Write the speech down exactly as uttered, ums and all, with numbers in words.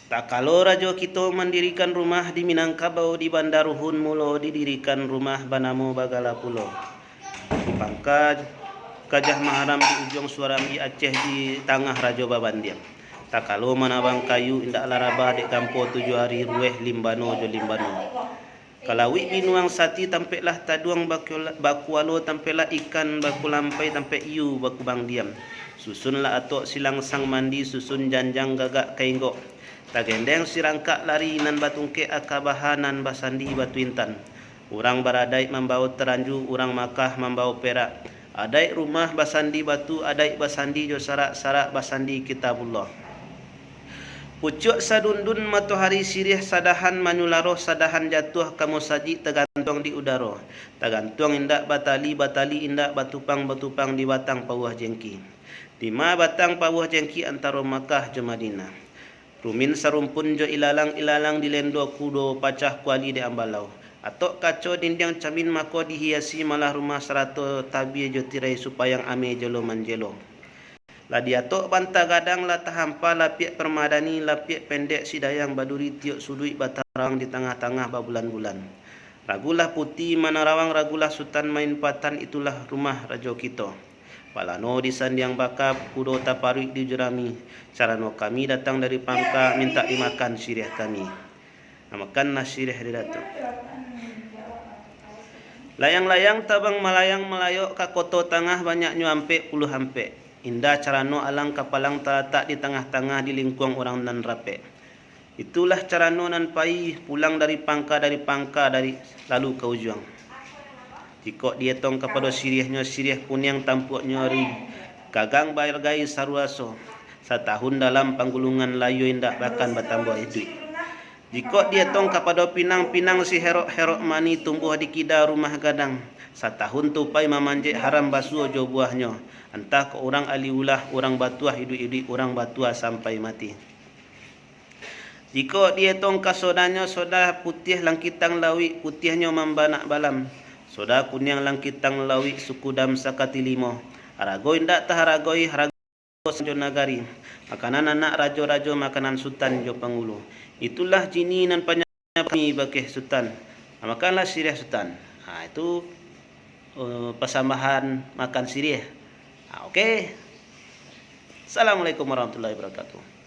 Takalo rajo kito mandirikan rumah di Minangkabau, di Banda Ruhun mulo didirikan rumah banamo Bagala pulo. Di Pangka Gajah Maharam di ujuang Suarambi Aceh di tangah rajo babandiang. Takalo manabang kayu indaklah rabah dek gampo tujuah ari rueh limbano jo limbano. Ka lauik binuang sati tampeklah taduang bakuala-, bakualo tampeklah ikan bakulampai tampek iyu bakubang diam. Susunlah atok silang sang mandi susun janjang gagak ka inggok. Tagendeng sirangkak lari nan batungkek akabaha nan basandi batu intan. Urang baradaik mambao taranju, urang Makah mambao perak. Adaik rumah basandi batu, adaik basandi jo sarak, sarak basandi Kitabullah. Pucuak sadundun matohari siriah sadahan manyularoh sadahan jatuah ka musajik tagantuang di udaro. Tagantuang indak batali, batali indak batupang, batupang di batang pauah jengki. Dima batang pauah jengki antaro Makah jo Madinah. Rumin sarumpun jo ilalang, ilalang dilendo kudo pacah kuali dek ambalau. Atok kaco dindiang camin mako dihiasi malah rumah sarato tabie jo tirai supayang ame jelo manjelo. Lah di atok banta gadang lah tahampa lapiak parmadani, lapiak pendek sidayang baduri tiok suduik batarawang di tangah-tangah babulan-bulan. Ragulah puti manarawang, ragulah sutan main patan, itulah rumah rajo kito. Palano di sandiang baka, kudo taparuik di jurami. Carano kami datang dari Pangka, mintak dimakan siriah kami. Nah, makanlah siriah di Datuak. Layang-layang tabang malayang malayok ka Koto Tangah, banyaknyo ampek puluah ampek. Indah carano alang kapalang talatak di tangah-tangah di lingkuang urang nan rapek. Itulah carano nan pai pulang dari Pangka, dari Pangka, dari lalu ka ujuang. Jikok dietong kapado siriahnyo, siriah kuniang tampuaknyo ari gagang bahargai saruaso. Satahun dalam panggulungan layo indak bahkan batambuah iduik. Jikok dietong kapado pinang-pinang si herok-herok mani tumbuah di kida rumah gadang, satahun tupai mamanjek haram basuo jo buahnyo, antah ko urang aliulah, urang batuah iduik-iduik, urang batuah sampai mati. Jikok dietong kasodanyo, soda putiah langkitang lauik, putiahnyo mambanak balam, soda kuniang langkitang lauik, sukudam sakati limo, harago indak taharagoi, harago sanjo nagari, makanan anak rajo-rajo, makanan sutan jo pangulu. Itulah jini nan panyakami bakeh sutan. Makanlah siriah sutan. Ha, itu, eh, pasambahan makan siriah. Ha, oke. Assalamualaikum warahmatullahi wabarakatuh.